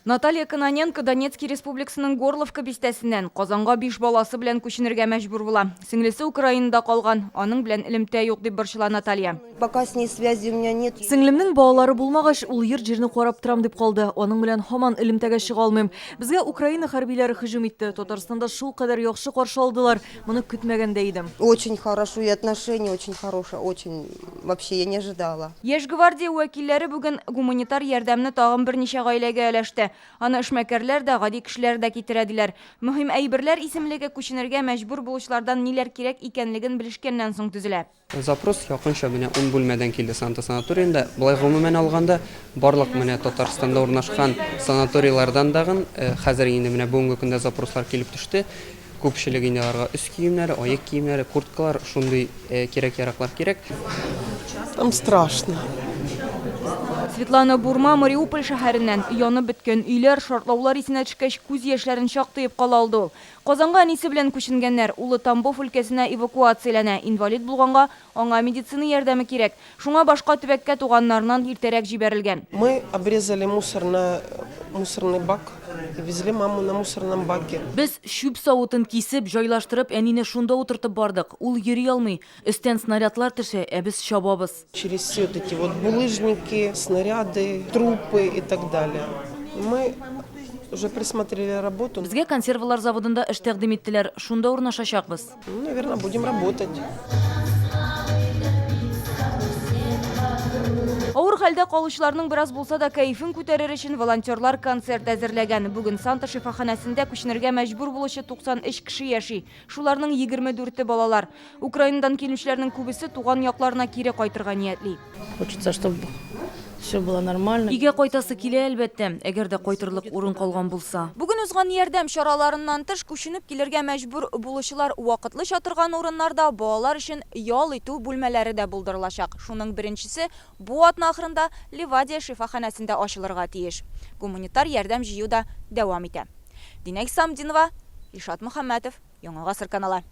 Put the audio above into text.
Наталья Кононенко Донецки республикасының Горловка бистәсеннән Казанга биш баласы белән күченергә мәҗбүр була. Сеңлесе Украинада калган, аның белән элемтә юк, дип борчыла Наталья. Пока с ней связи у меня нет. Сеңлемнең балалары булмагач, ул йорт-җирне карап торам дип калды. Аның белән һаман элемтәгә чыга алмыйм. Безгә Украина хәрбиләре һөҗүм итте. Татарстанда шулкадәр яхшы каршы алдылар, моны көтмәгән дә идем. Очень хорошо и отношение очень хорошее, очень вообще я не ожидала. Яшь гвардия вәкилләре бүген гуманитар ярдәмне тагын берничә гаиләгә өләште. Аны эшмәкәрләр дә, гади кешеләр дә китерә, диләр. Мөһим әйберләр исемлеге күченергә мәҗбүр булучылардан ниләр кирәк икәнлеген белешкәннән соң төзелә. Запрос якынча менә ун бүлмәдән килде Санта санаториенда. Болай гомумән алганда, барлык менә Татарстанда урнашкан санаторийлардан дагын хәзер инде менә бүгенге көндә запрослар килеп төште. Күпчелек инде аларга өс киемнәре, аяк киемнәре, курткалар, шундый кирәк-яраклар кирәк. Там страшно. Светлана Бурма Мариуполь шәһәреннән. Янып беткән өйләр, шартлаулар исенә төшкәч, күз яшьләрен чак тыеп кала алды ул. Казанга әнисе белән күченгәннәр. Улы Тамбов өлкәсенә эвакуацияләнә. Инвалид булганга, аңа медицина ярдәме кирәк. Шуңа башка төбәккә туганнарыннан иртәрәк җибәрелгән. Мы обрезали мусор на мусорный бак и везли маму на мусорном баке. Без чүп савытын кисеп, җайлаштырып, әнине шунда утыртып бардык. Ул йөри алмый. Өстән снарядлар төшә, ә без чабабыз. Через все вот эти вот булыжники, снаряды, трупы и так далее. Мы уже присмотрели работу. Безгә консервалар заводында эш тәкъдим иттеләр. Шунда урнашачакбыз. Ну, наверное, будем работать. Авыр хәлдә калучыларның бераз булса да кәефен күтәрер өчен волонтерлар концерт әзерләгән. Бүген Санта шифаханәсендә күченергә мәҗбүр булучы 93 кеше яши. Шуларның 24-е балалар. Украинадан килүчеләрнең күбесе туган якларына кире кайтырга ниятли. Хочется, чтобы все было нормально. Өйгә кайтасы килә, әлбәттә, әгәр дә кайтырлык урын калган булса. Бүген узган ярдәм чараларыннан тыш, күченеп килергә мәҗбүр булучылар вакытлыча торган урыннарда балалар өчен ял итү бүлмәләре дә булдырылачак. Шуның беренчесе бу атна ахырында Ливадия шифаханәсендә ачылырга тиеш. Гуманитар ярдәм җыю да дәвам итә. Динә Исламдинова, Илшат Мөхәммәтов, Яңа Гасыр каналы.